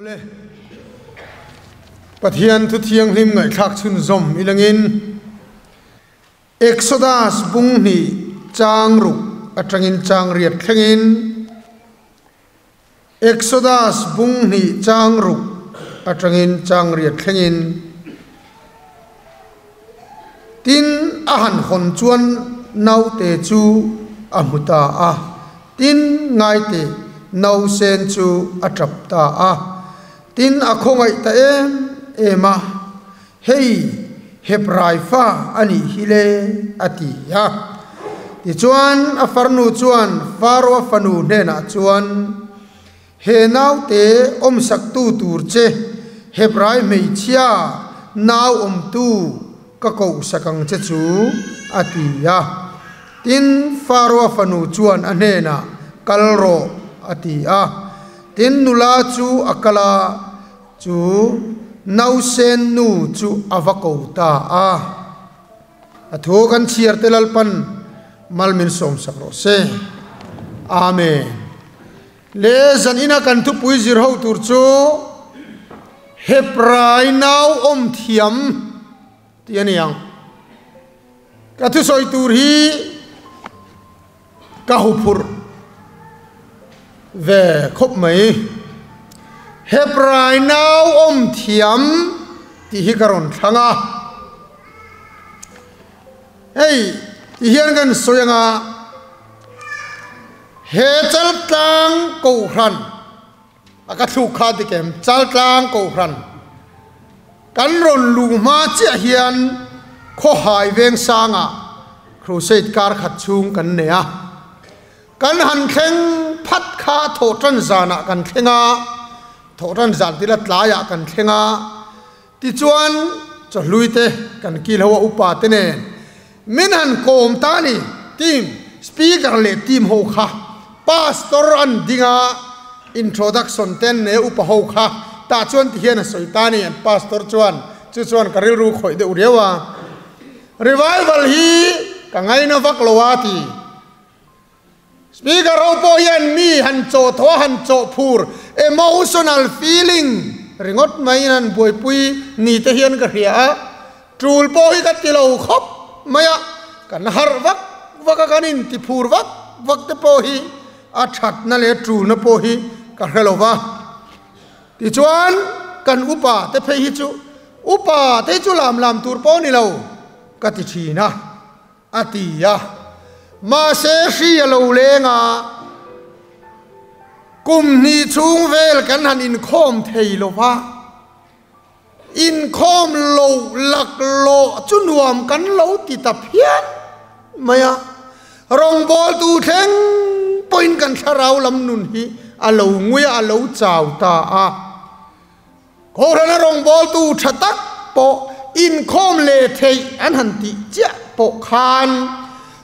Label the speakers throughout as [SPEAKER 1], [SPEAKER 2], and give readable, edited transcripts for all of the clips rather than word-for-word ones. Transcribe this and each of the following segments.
[SPEAKER 1] Awle, Pathian thu thianghlim ngaihthlak chhunzawm ilangin Exodus bung hnih chang ruk atangin chang riat thlengin Exodus bung hnih chang ruk atangin chang riat thlengin Tin, a han hawn chuan naute chu a hmu ta a. Tin, ngaite nausen chu a tap ta a. Tin, a khawngaih ta em em a, Hei, Hebrai fa a nih hi le, a ti a. Tichuan, a farnu chuan Faro-a fanu hnenah chuan, He naute awmsaktu tur che Hebrai hmeichhia nau awmtu ka kohsak ang che chu, a ti a. Tin, Faroa fanu chuan a hnenah, Kal rawh, a ti a. Tin, nula chu a kal a, chu nausen nu chu a va ko ta a. A thu kan chhiar te Lalpan mal min sawmsak rawh se. Amen. Le zan ina kan thupui zir ho tur chu Hebrai nau awm thiam tih a ni ang. Ka thusawi tur hi ka huphurh ve khawp mai. Hebrai nau awm thiam tih hi ka rawn thlang a. Hei ti hian kan sawi anga he Chaltlang Kohhran a ka thluk kha dik em? Chaltlang Kohhran kan rawn luh hma chiah hian Khawhai Vengsangah Crusade kar khat chhung kan nei a. Kan han thleng phat kha thawhtan zanah kan thleng a, thawhtan zan tila tlaiah kan thleng a. Tichuan, chawhlui te kan kil ho a upa te nen min han kawm ta a ni. Team speaker leh team ho kha pastor an ding a, introduction te an nei a upa ho kha tah chuan ti hian a sawi ta a ni an pastor chuan chu chuan ka rilru khawih deuh riau a. Revival hi ka ngaina vak lo a ti. Speaker ho pawh hian mi han chawh thaw a, han chawh phur, emotional feeling, ringawt maiin han buaipui ni te hian ka hria a, tul pawh hi ka ti lo khawp mai a, kan harh vak vak a, kan inti phur vak vak te pawh hi a thatna leh tulna pawh hi ka hre lo va. Tichuan kan upa te phei hi chu upa te chu lam lam tur pawh a ni lo ka ti thin a. A ti a. Mahse hri a lo leng a, kum hnih chhung vel kan han inkhawm thei lo va, inkhawm lo laklawh chu nuam kan lo ti ta phian mai a. Rawngbawltu thleng pawhin kan thlarau lam nun hi a lo ngui a, a lo chau ta a. Kohhrana rawngbawltu tha tak pawh inkhawm leh theih an han tih chiah pawh khan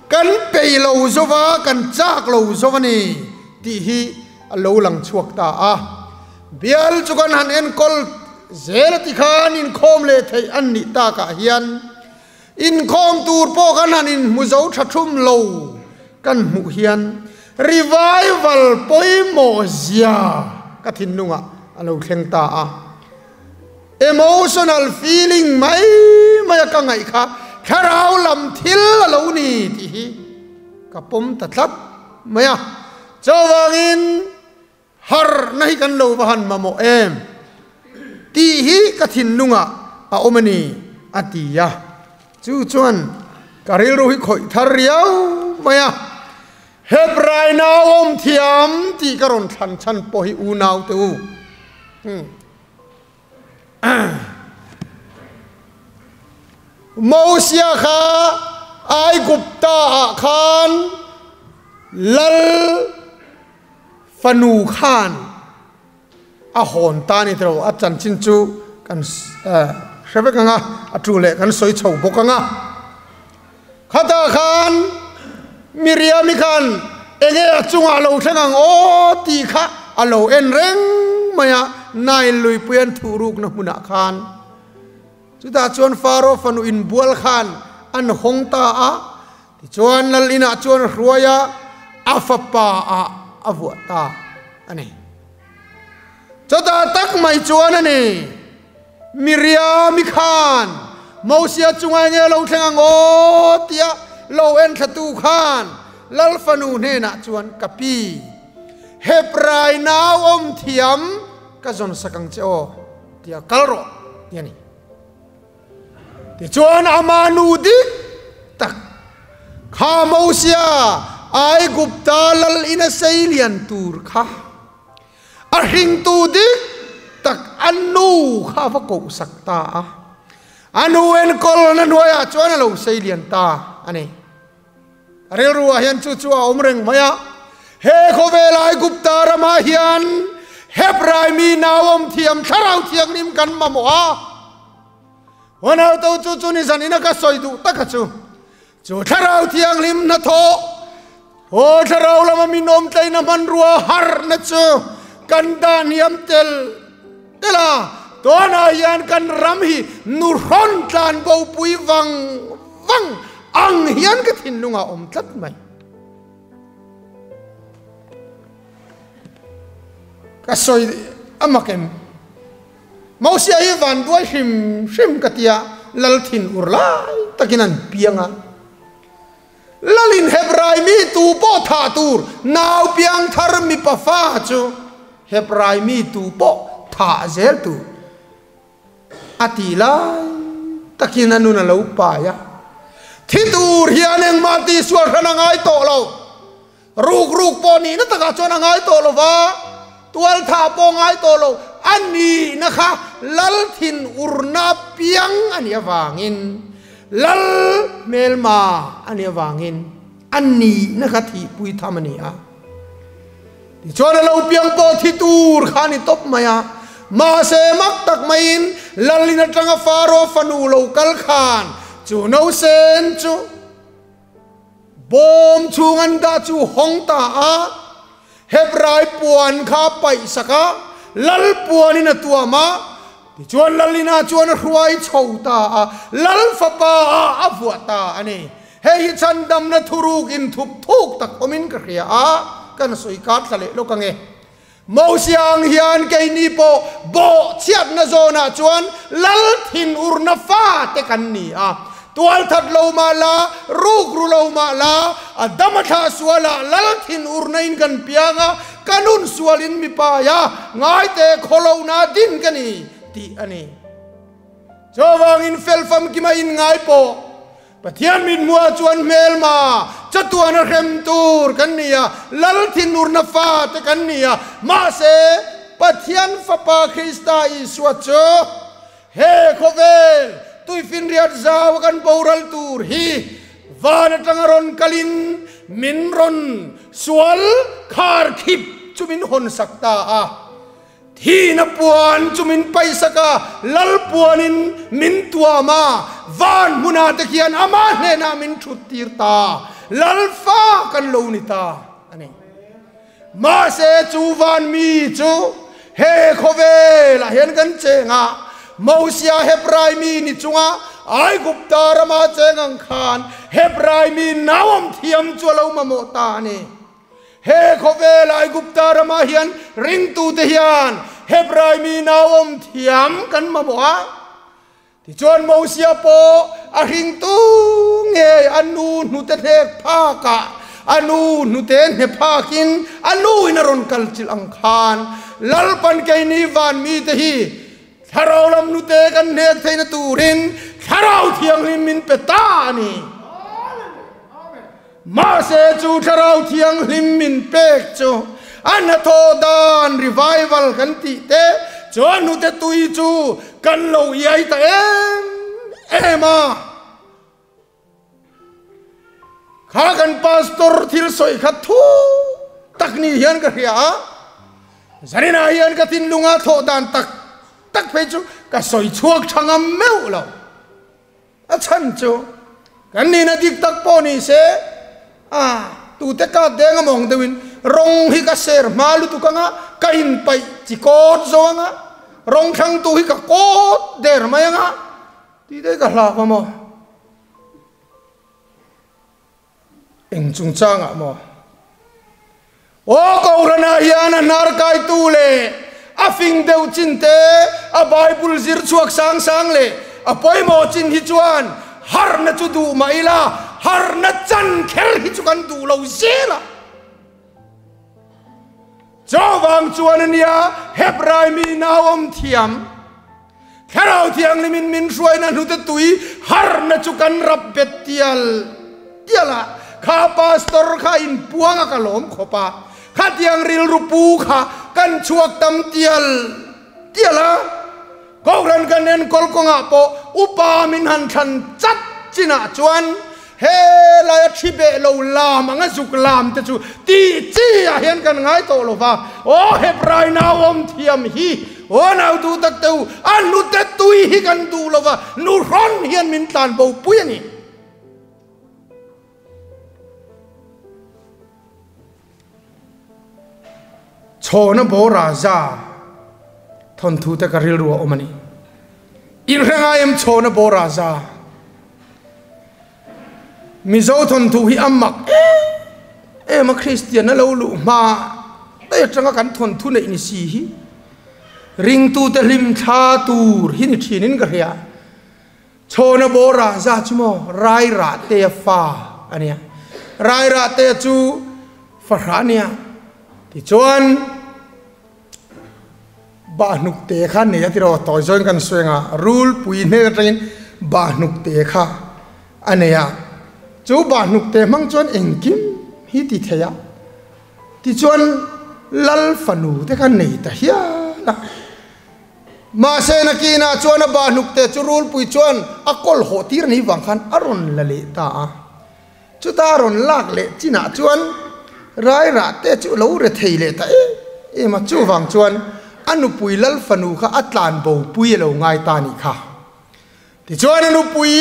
[SPEAKER 1] kan peih lo zova, kan chak lo zo a ni tih hi a lo lang chhuak ta a. Bial chu kan han enkawl zel a ti khan inkhawm leh theih an nih takah hian inkhawm tur pawh kan han inhmu zo tha thum lo kan hmuh hian Revival pawimawh zia ka thinlungah a lo thleng ta a. Emotional feeling mai mai a ka ngaih kha thlarau lam thil a lo ni tih hi ka pawm ta tlat mai a. Chuvangin harhna hi kan lo va han mamawh em tih hi ka thinlungah a awm a ni a ti a. Chu chuan ka rilru hi khawih thar riau mai a. Hebrai nau awm thiam tih ka rawn thlan chhan pawh hi unau te u. Mosia kha Aigupta ah khan lal fanu khan a hawn ta a ni tawh a chanchin chu kan hre vek ang a, a tu leh kan sawi chho bawk ang a. Khatah khan Miriam-i khan enge a chungah a lo thleng ang aw tih kha a lo en reng mai a, Nile luipui an thuh rukna hmunah khan. Chutah chuan Faro fanu inbual khan an hawng ta a, tichuan lal inah chuan a hruai a, a fapa ah a vuah ta a ni. Chutah tak mai chuan a ni, Miriami khan Mosia chunga enge lo thleng ang aw tia lo enthlatu khan Lal fanu hnenah chuan ka pi, Hebrai nau awm thiam ka zawn sak ang che aw tia kal rawh ti a ni. Tichuan ama nu dik tak kha Mosia Aigupta lal ina sei lian tur kha a hringtu dik tak a nu kha a va kohsak ta a. A nu enkawlna hnuaiah chuan a lo sei lian ta a ni. A rilruah hian chu chu a awm reng mai a. He khawvel Aigupta ramah hian Hebrai mi nauawm thiam thlarau thianghlim kan mamawh a. Huanauto chu chu ni zanin a ka sawi duh taka chu chu thlarau thianghlim hnathawh aw thlarau lama min awm tleina hmanrua harhna chu kan dah hniam tel tel a. Tunah hian kan ram hi nuhrawn tlan bopui vang vang ang hian ka thinlungah awm tlat mai. Ka sawi a mak em? Mosia hi van duai hrim hrim ka tia lal thin ur lai takin an piang a. Lalin Hebrai mi tu pawh thah tur nau piang thar mipa fa chu Hebrai mi tu pawh thah zel tur a tih lai takin a nun a lo pai a. Thi tur hian engmah tihsual hran a ngai tawh lo. Ruk ruk pawh nihna takah chuan a ngai tawh lo va, tual thah pawh ngai tawh lo. A nihna kha lal thin urna piang a nih avangin, lal hmelma a nih avangin a nihna kha thihpui tham a ni a. Tichuan a lo piang pawh thi tur kha a ni tawp mai a. Mahse mak tak maiin lalin atanga Faro fanu lo kal khan chu nausen chu bawm chhung an dah chu hawng ta a, Hebrai puan kha a paih sak a, lal puanin a tuam a. Tichuan lalina chuan a hruai chho ta a, lal fapa ah a vuah ta a ni. Hei hi chhandamna thuruk inthup thuk tak awmin ka hria a, kan sawi kar thla leh lawk ange. Mosia ang hian keini pawh bawhchhiatna zawnah chuan lal thinurna fate kan ni a. Tualthat lo mah la, rukru lo mah la, a dam a thlah sualah lal thinurna in kan piang a, ka nun sualin mi pai a, ngaite khawlohna din ka ni tih a ni. Chuvangin fel famkima inngai pawh Pathian mithmuah chuan hmelma chatuan a hrem tur kan ni a, lal thinurna fate kan ni a, mahse Pathian Fapa Krista Isua chu he khawvel tuifinriat zau a kan boral tur hi van atanga rawn kalin min rawn sual kharkhip chu min hawnsak ta a. Thihna puan chu min paihsak a, lal puanin min tuam a, van hmunah te khian amah hnenah min thut tir ta, lal fa kan lo ni ta a ni. Mahse chu van mi chu he khawvelah hian kan cheng a, Mosia Hebrai mi ni chunga Aigupta rama cheng ang khan Hebrai mi nauawm thiam chu a lo mamawh ta a ni. He khawvel Aigupta ramah hian ringtute hian Hebrai mi nauawm thiam kan mamawh a. Tichuan Mosia pawh a hringtu ngei a nu hnute hnek phakah a nu hnute hne phakin a nu in a rawn kal chilh ang khan Lalpan keini van mite hi Thlarau lam hnute kan hnek theihna turin Thlarau Thianghlim min pe ta a ni. Mahse chu Thlarau Thianghlim min pek chu a hnathawh dan revival kan tih te chuan hnute tui chu kan lo iai ta em em a. Kha kan pastor thil sawi kha thu tak ni hian ka hria a, zaninah hian ka thinlunga thawh dan tak tak phei chu ka sawi chhuak tha ngam meuh lo. A chhan chu kan nihna dik tak pawh ni se, a tute ka deng a mawng deuhin rawng hi ka ser hma lutuk anga ka inpaih chi kawt zo anga rawng thlangtu hi ka kawt der mai anga tih te hi ka hlak a maw? Eng chungchangah maw? Aw Kohhranah hian a hnar kaitu leh A fing deuh chin te, a Bible zir chhuak sang sang leh a pawimawh chin hi chuan harhna chu duh mah ila, harhna chan kher hi chu kan duh lo zel a. Chuvang chuan a nia Hebrai mi nauawm thiam, Thlarau Thianghlimin min hruaina hnute tui harhna chu kan rap bet tial tial a, kha pastor kha inpuang a ka lawm khawp a, khatiang rilru pu kha kan chhuak tam tial tial a, Kohhran kan enkawl kawngah pawh upa min han thlan chat chinah chuan Helaia thi beh lo lam anga zuk lam te chu tih chi ah hian kan ngai tawh lo va, aw Hebrai nau awm thiam hi, aw nau duh tak te u, a hnute tui hi kan duh lo va, nu hrawn hian min tlan bo pui a ni. Chhawna bawra za thawnthu te ka rilru a awm a ni. Inhre ngai em chhawna bawra za? Mizo thawnthu hi a mak em em a, Kristian a lo luh hma daih atanga kan thawnthu neih ni si hi ringtute hlim thla tur hi ni thinin ka hria. Chhawna bawra za chu maw Rairahtea fa a nia. Rairahtea chu fahrah a nia. Tichuan Bahnukte kha nei a ti rawh, tawi zawin kan sawi anga rulpui hnen atangin Bahnukte kha a nei a. Chu Bahnukte hmang chuan engkim hi ti thei a. Tichuan Lal fanu te kha nei ta hial a. Mahse nakinah chuan a bahnukte chu rulpui chuan a kawl hawh tir ni vang khan a rawn la leh ta a. Chuta a rawn lak leh chinah chuan rairah te chu lo re thei leh ta em em a, chuvang chuan a nupui lal fanu kha a tlan bo pui a lo ngai ta nih kha. Tichuan a nupui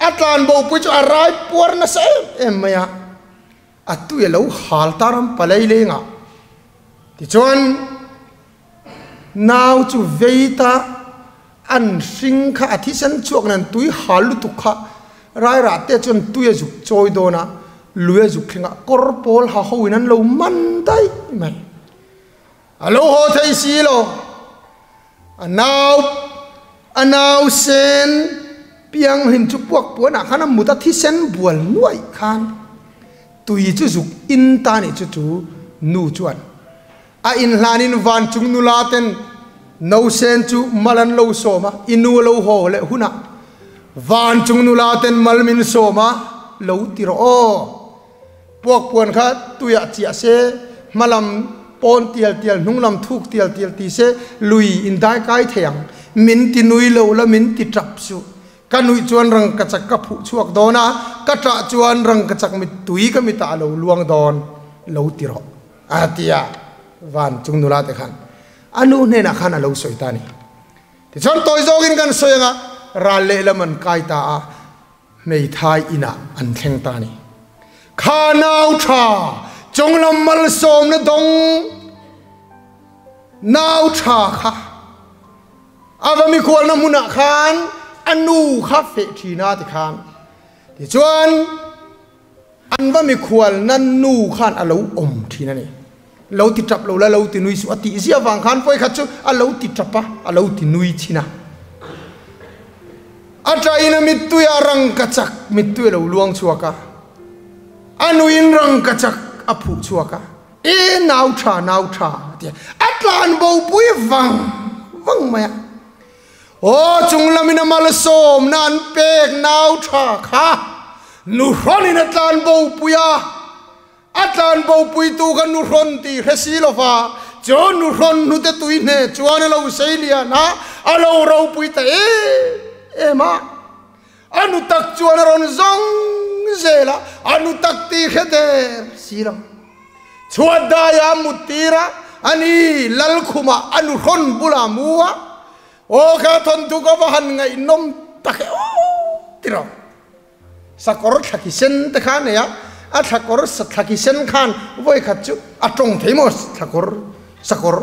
[SPEAKER 1] a tlan bo pui chu a rai puar nasa em em mai a, a tui a lo hal ta ram palai lengah. Tichuan. Nau chu vei ta an hring kha a thisen chhuak nen tui hal lutuk kha rairah te chuan tui a zuk chawi dawn a, lui a zuk thleng a, kawr pawl ha ho in an lo man daih mai. A lo haw thei si lo, a nau a nau sen pianghlim chu puak puanah khan a mut a thisen bual nuaih khan tui chu zuk in ta nih chu chu nu chuan A inhlanin vancung nula ten Nausen chu mal an lo sawm a, i nu a lo haw leh hunah vancung nula ten mal min sawm a, lo ti rawh aw. Puakpuan kha tuiah chiah se, hmalam pawn tial tial, hnunglam thuk tial tial ti se, lui in dai kai thei ang. Min ti nui lo la, min ti tap suh. Ka nuih chuan rangkachak ka phuh chhuak dawn a, ka ṭah chuan rangkachak mittui ka mitah a lo luang dawn, lo ti rawh. A ti a, van chung nula te khan a nu hnenah khan a lo sawi ta a ni. Tichuan tawi zawkin kan sawi anga ral lehlam an kai ta a, hmeithai inah an thleng ta a ni. Kha nau tha chunglam malsawmna dawng nau tha kha a va mikhualna hmunah khan a nu kha feh thin a tikhan. Tichuan. An va mikhual nan nu khan a lo awm thin a ni. Lo ti tap lo la, lo ti nui suh a tih ziah vang khan vawi khat chu a lo ti tap a, a lo ti nui thin a. A ṭahin a mittui ah rangkachak mittui a lo luang chhuak a, a nuin rangkachak a phuh chhuak a, E nau ṭha, nau ṭha a ti a, a tlan bopui vang vang mai a. Aw chunglamin a malsawmna an pek nau tha kha nuhrawnin a tlan bopui a, a tlan bopuitu kha nuhrawn tih hre si lova chu nuhrawn hnute tui hne chuan a lo sei lian a, a lo ropui ta em em a. A nu tak chuan a rawn zawng zel a, a nu tak tih hre der si lo. Chhuat daia a mut tir a, a ni Lalkhuma a nu hrawn bulah mu a, aw kha thawnthu ka va han ngaihnawm tak e aw ti rawh. Sakawr thlaki sen te kha a nei a, a thlakawr thlaki sen khan vawikhat chu a tawng thei maw thlakawr sakawr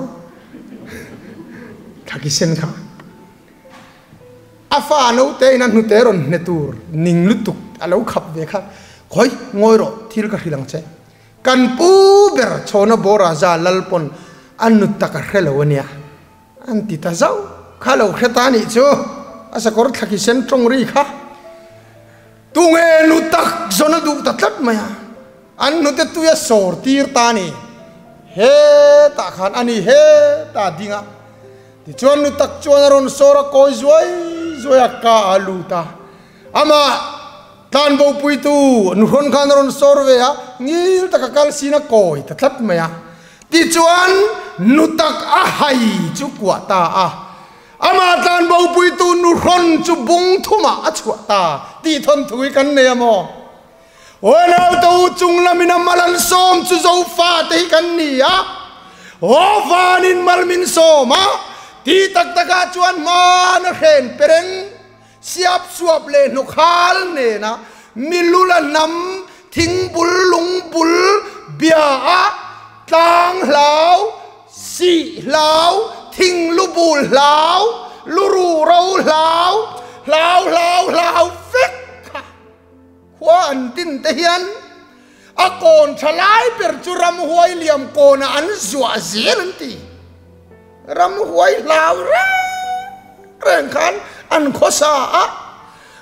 [SPEAKER 1] thlaki sen kha. A fa naute in a hnute rawn hne tur ning lutuk a lo khap ve kha, Khawi, ngawi rawh, thil ka hrilh ang che. Kan pu ber Chhawna Bawraza lal pawn a nu tak a hre lo a nia. An ti ta zauh kha lo hre ta nih chu a sakawr thlaki sen tawng ri kha tunge nu tak zawn a duh ta tlat mai a, an hnute tui a sawr tir ta a ni. Hetah khan a ni hetah a ding a, tichuan nu tak chuan a rawn sawr a kawi zuai zuai a ka a lut a, amah Tlanbopuitu nuhrawn khan a rawn sawr ve a, ngil taka kal sin a kawi ta tlat mai a. Tichuan, nu tak a hai chu kuah ta a, amah tlanbopuitu nuhrawn chu bung thumah a chhuah ta tih thawnthu hi kan nei a maw? Aw naute u chung lamin a mal an sawm chu Zofa te hi kan ni a, aw vanin mal min sawm a, ti tak takah chuan hmana hren pereng Siap suap leh hnukhal nena milula hnam thingbul lungbul bia a tlang hlau, sih hlau, thinglubul hlau, luru ro hlau, hlau hlau hlau vek kha khua an din te hian a kawn tha lai ber chu ramhuai liam kawnah an zuah zel an ti. Ramhuai hlau reng reng khan an khawsa a,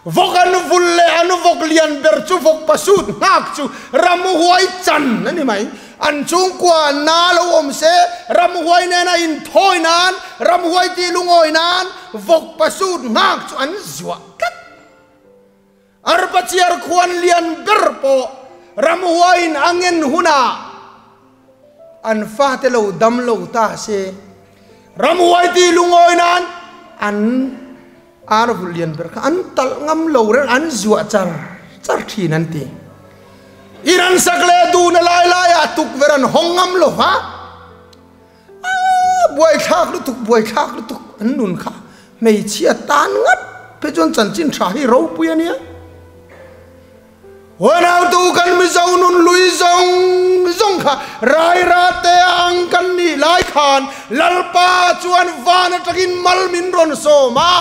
[SPEAKER 1] vawk an vul leh an vawk lian ber chu vawk pasut nghak chu ramhuai chan a ni mai. An chhungkua na lo awm se, ramhuai nena inthawi nan, ramhuai tih lungawi nan vawk pasut nghak chu an zuah tlat. Arpa chiar khuan lian ber pawh ramhuaiin a ngen hunah an fate lo dam lo ta se, ramhuai tih lungawi nan an ar vulh lian ber kha an talh ngam lo reng, an zuah char char thin an ti. In an sak leh duhna lai laiah tukverh an hawng ngam lo va, Buaithlak lutuk, buaithlak lutuk an nun kha hmeichhia tan ngat phei chuan chanchin tha hi ropui a nia. Huanautu kan Mizo nun lui zawng zawng kha Raira te ang kan nih lai khan Lalpa chuan van atangin mal min rawn sawm a,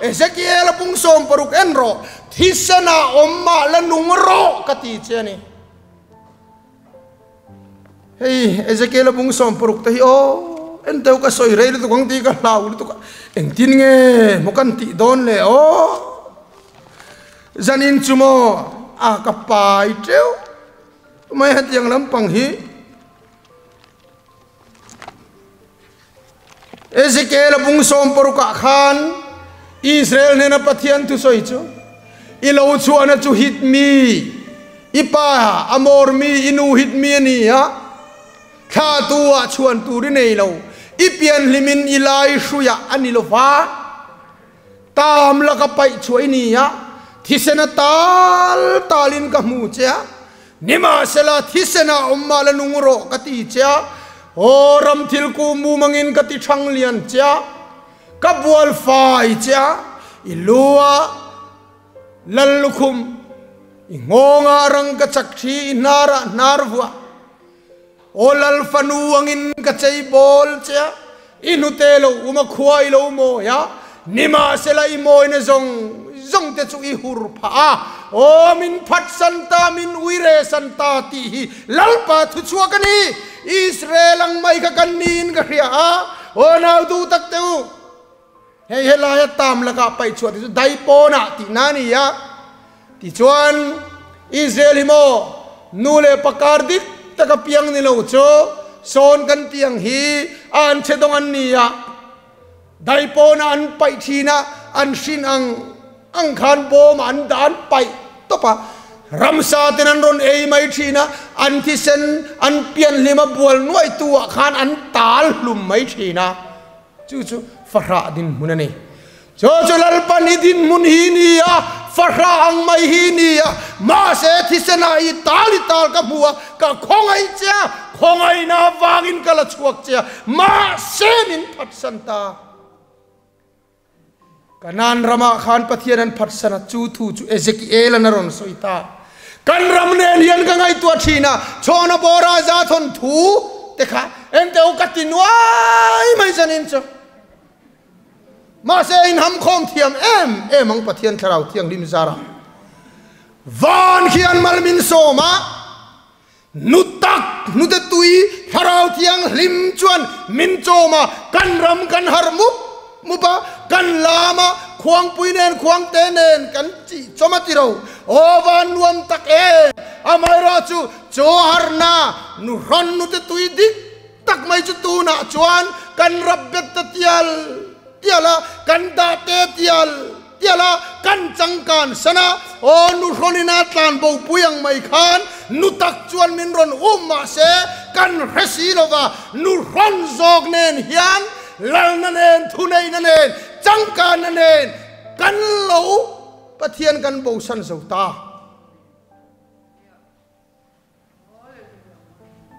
[SPEAKER 1] Ezekiel a pung 60 en rawh, thisen ah awm mah la nung rawh ka ti che a ni. Hei Ezekiel a bung 60 te hi aw en teu ka sawi rei lutuk ang tih ka hlau lutuk a, engtin nge maw kan tih dawn le aw zanin chu maw a ka pai teuh mai hetiang lampang hi. Ezekiel a bung 60 ah khan Israel hnena Pathian thusawi chu, I lo chhuahna chu hit mi, i pa Amor mi, i nu hit mi a ni a, thla tu ah chhuan tur i nei lo, i pian hlimin i lai hruiah a ni lo va, tam laka paih chhuah i ni a, thisena tal talin ka hmu che a, Nimahsela, thisen ah awm mah la nung rawh ka ti che a, aw ram thil ku mumangin ka ti thang lian che a, ka bual fai che a, i lu ah lal lukhum, i nghawng ah rang ka chak thi, i hnar ah hnar vuah, aw lal fanu angin ka chei bawl che a, i hnute lo um a khua i lo mawi a, nimahsela i mawina zawng zawng te chu i hur phah a, aw min phat san ta, min uire san ta tih hi Lalpa thuchhuak a ni. Israel ang mai kha kan niin ka hria a, aw nau duh tak te u, hei helaia tam lakah paih chhuah te chu dai pawnah tihna a ni a. Tichuan, Israel hi maw nu leh pa kar dik taka piang ni lo chu sawn kan tih ang hi a an che dawng an ni a, dai pawna an paih thin a, an hrin ang ang khan bawmah an dah an paih tawp a, ramsa ten an rawn ei mai thin a, an thisen an pian hlim a bual nuaih tu ah khan an tal hlum mai thin a. Chu chu fahrah dinhmun a ni. Chu chu Lalpan i dinhmun hi ni a, fahrah ang mai hi ni a, mahse thisenah i tal i tal ka hmu a, ka khawngaih che a, khawngaihna avangin ka la chhuak che a, mahse min phatsan ta. Kanaan ramah khan Pathian an phatsan a, chu thu chu Ezekiel-an a rawn sawi ta. Kan ram nen hian ka ngaihtuah thin a, chhawna bawra za thawn thu te kha eng teu ka ti nuai mai zanin chu. Mahse inham khawm thiam em em ang Pathian Thlarau Thianghlim zara. Van khian mal min sawm a, nu tak hnute tui Thlarau Thianghlim chuan min chawm a, kan ram kan harh mup mup a, kan lam a, khuangpui nen khuangte nen kan chih chawm a ti ro. Aw van nuam tak e! Amaherawhchu chaw harhna nuhrawn hnute tui dik tak mai chu tunah chuan kan rap bet ta tial tial a, kan dah te tial tial a, kan changkan san a, aw nuhrawn ina tlan bo pui ang mai khan nu tak chuan min rawn um mahse kan hre si lova, nuhrawn zawk nen hian lalna nen thuneihna nen changkanna nen kan lo Pathian kan bosan zo ta.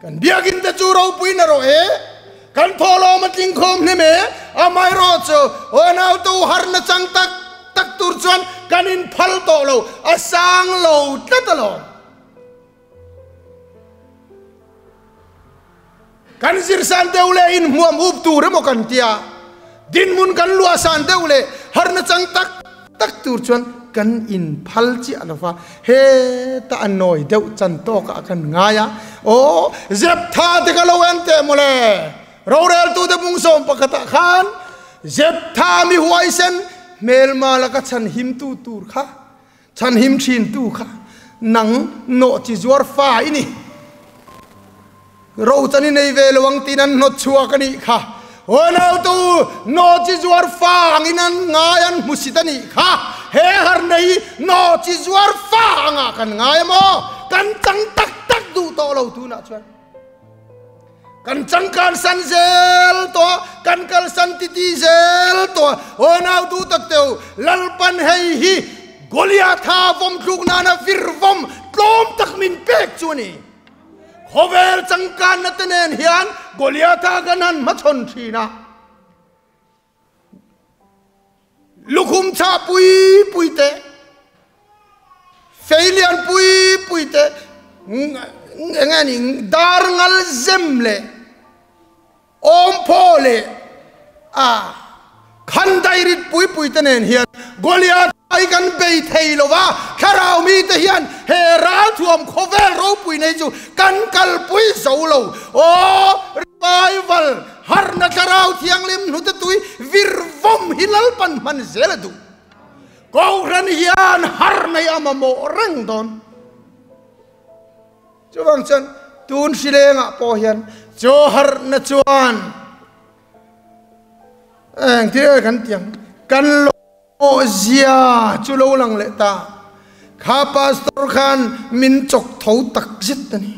[SPEAKER 1] Kan biakinn te chu ropui na rawh e, kan thawhlawm a tling khawm hnem e, amaherawhchu unautu harna chang tak tak tur chuan kan inphal tawh lo, a sang lo tlat alawm. Kan zirsan deuh leh inhmuam up tur emaw kan tia, dinhmun kan luahsan deuh leh harna chang tak tak tur chuan kan inphal chiah lo va, heta a nawi deuh chan tawkah kan ngai a, aw Zeptha te ka lo en teh mawle, roreltute bungsawm pakhatah khan Zeptha mi huaisen hmelma laka chhanhimtu tur kha Chhanhim thintu kha nang nawh chi zuar fa i ni. Ro chan i nei ve lo ang tiin an hnawt chhuak a nih kha. Aw nautu, nawh chi zuar fa angin an ngai an hmusit a nih kha. He harna hi nawh chi zuar fa angah kan ngai a maw? Kan chang tak tak duh tawh lo tunah chuan. Kan changkan san zel tawh a, kan kalsan titi zel tawh a. Aw nau duh tak teu, Lalpan hei hi Goliatha vawm tluk nana vir vawm tlawm tak min pek chu a ni. Khawvel changkanna te nen hian Goliatha kan han hmachhawn thin a. Lukhum chhah pui pui te, fei lian pui pui te, eng nge ni dar ngal zem leh awmphaw leh a khan dairit pui pui te nen hian Goliath ai kan bei thei lo va, thlarau mite hian he ralthuam khawvel ropui nei chu kan kalpui zo lo. Aw revival! Harna Thlarau Thianghlim hnute tui vir vawm hi Lalpan hman zel a duh. Kohhran hian har nei a mamawh reng dawn. Chuvang chuan tun hrilengah pawh hian chaw harhna chuan engtir kan tiang kan lo zia chu lo lang leh ta. Kha pastor khan min chawk tho tak zet a ni.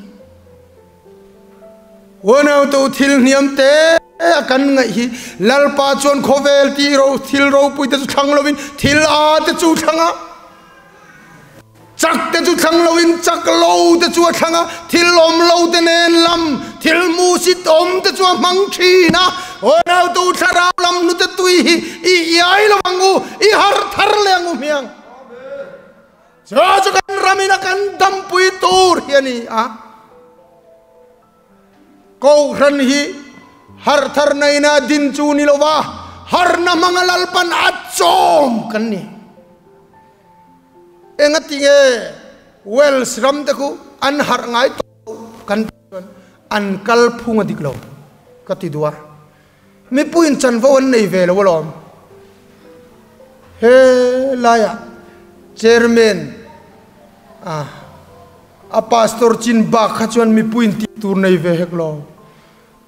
[SPEAKER 1] Unautu thil hniam te a kan ngaih hi Lalpa chuan khawvel tih ro thil ropui te chu thlang lovin thil a te chu thlang a, chak te chu thlang lovin chak lo te chu a thlang a, thil awm lo te nen lam thil musit awm te chu a hmang thin a. Unautu thlarau lam hnute tui hi i iai lo ang u, i har thar leh ang u hmiang. Chu chu kan ramin a kan dampui tur hi a ni a. Kohhran hi harthar naina din chu ni lova, harna hmanga Lalpan a chawm kan ni. Engati nge Wales ram te khu an harh ngai tawh kan tih chuan an kal phung a dik lo ka ti duh a. Mipuiin chanvo an nei ve lo alawm. He laiah Chairman a a Pastor chin bak kha chuan mipuiin tih tur nei ve hek lo.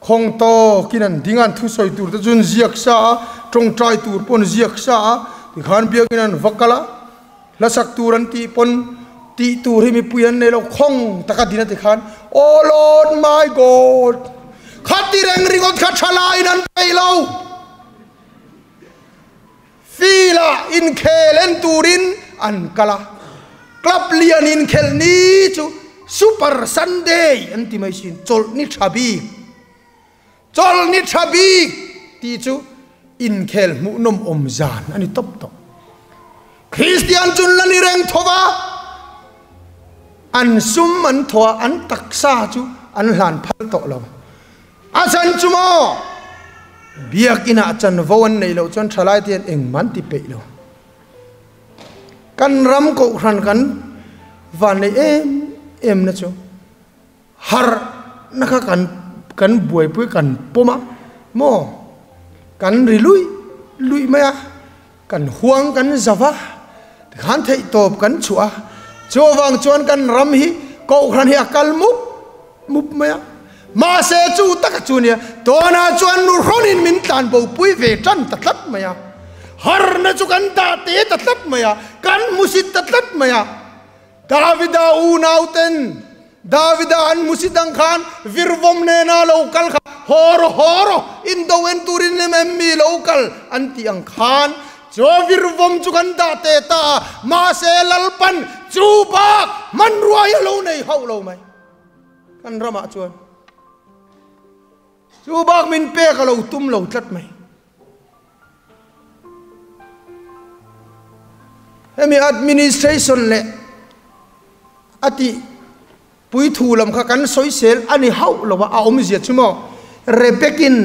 [SPEAKER 1] Khawng tawkin an ding a, an thusawi tur te chu an ziak sa a, tawngtai tur pawh an ziak sa a, tikhan biakin an va kal a, hlasak tur an tih pawn tih tur hi mipui an nei lo khawng taka din a ti khan Oh Lord my God kha ti reng ringawt kha tha laiin an peih lo field ah inkhel en turin an kal a club lian inkhelh ni chu Super Sunday an ti mai sin chawlh ni tha bik Chawlh ni tha bik tih chu inkhel hmuhnawm awm zan a ni tawp tawh. Kristian chun la ni reng tho va, an sum an thaw a, an taksa chu an hlan phal tawh lo. A chan chu maw? Biakinah chanvo an neih loh chuan thalai te hian engmah an ti peih lo. Kan ram kohhran kan van neih em em na chu. Har. na kha kan kan buaipui kan pawm a maw kan ri luih luih mai a kan huang kan zau va tikhan theih tawp kan chhuah a chuvang chuan kan ram hi kohhran hi a kal mup mup mai a mahse chu taka chu nia tunah chuan nu hrawnin min tlan bo pui ve tan ta tlat mai a harna chu kan dah te ta tlat mai a kan hmusit ta tlat mai a. Davida unauten Davida an hmusit ang khan virvawm nena lo kal kha haw rawh haw rawh indo en turin em em mi lo kal an tih ang khan chu virvawm chu kan dah teh ta a, mahse Lalpan chu bak hmanrua hi a lo nei hauh lo mai kan ramah chuan chu bak min pek a lo tum lo tlat mai. Hemi administration leh a tih puithu lam kha kan sawisel a ni hauh lo a, a awmzia chu maw Rebekin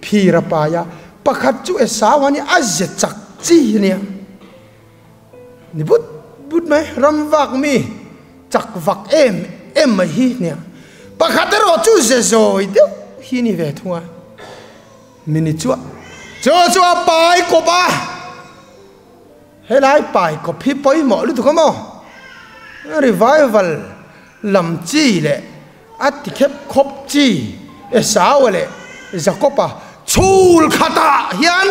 [SPEAKER 1] phir a pai a, pakhat chu Esau a nia, a ze chak chi a nia. Ni but but mai, ram vak mi chak vak em em mai hi nia. Pakhat erawh chu ze zawi deuh hi ni ve thung a. Mini chuah chu chu a pai kawp a, helai pai kawp hi pawimawh lutuk a maw? Revival lam chi leh a ti khep khawp chi Esau-a leh Jakob-a chhul khatah hian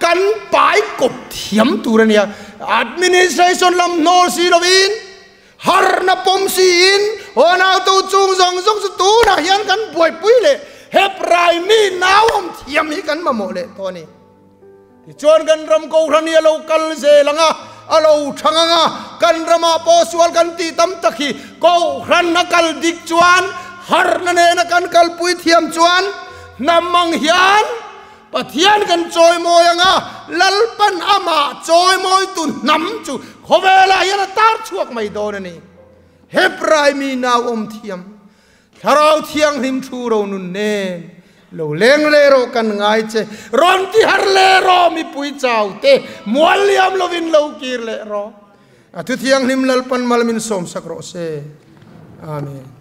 [SPEAKER 1] kan pai kawp thiam tur a nia. Administration lam hnawl si lovin Harna pawm siin hawnautu chung zawng zawng chu tunah hian kan buaipui leh Hebrai mi nauawm thiam hi kan mamawh leh tawh a ni. Tichuan kan ram Kohhran hi a lo kal zel ang a, a lo thang ang a, kan ramah pawh sual kan tih tam tak hi Kohhran a kal dik chuan harna nena kan kalpui thiam chuan hnam ang hian Pathian kan chawimawi ang a, Lalpan amah chawimawitu hnam chu khawvelah hian a tar chhuak mai dawn a ni. Hebrai mi nau awm thiam, Thlarau Thianghlim thu ro nun nen lo leng leh rawh kan ngai che, rawn ti har leh rawh mipui chau te, mual liam lovin lo kir leh rawh. A thu thianghlim Lalpan mal min sawmsak rawh se. Amen.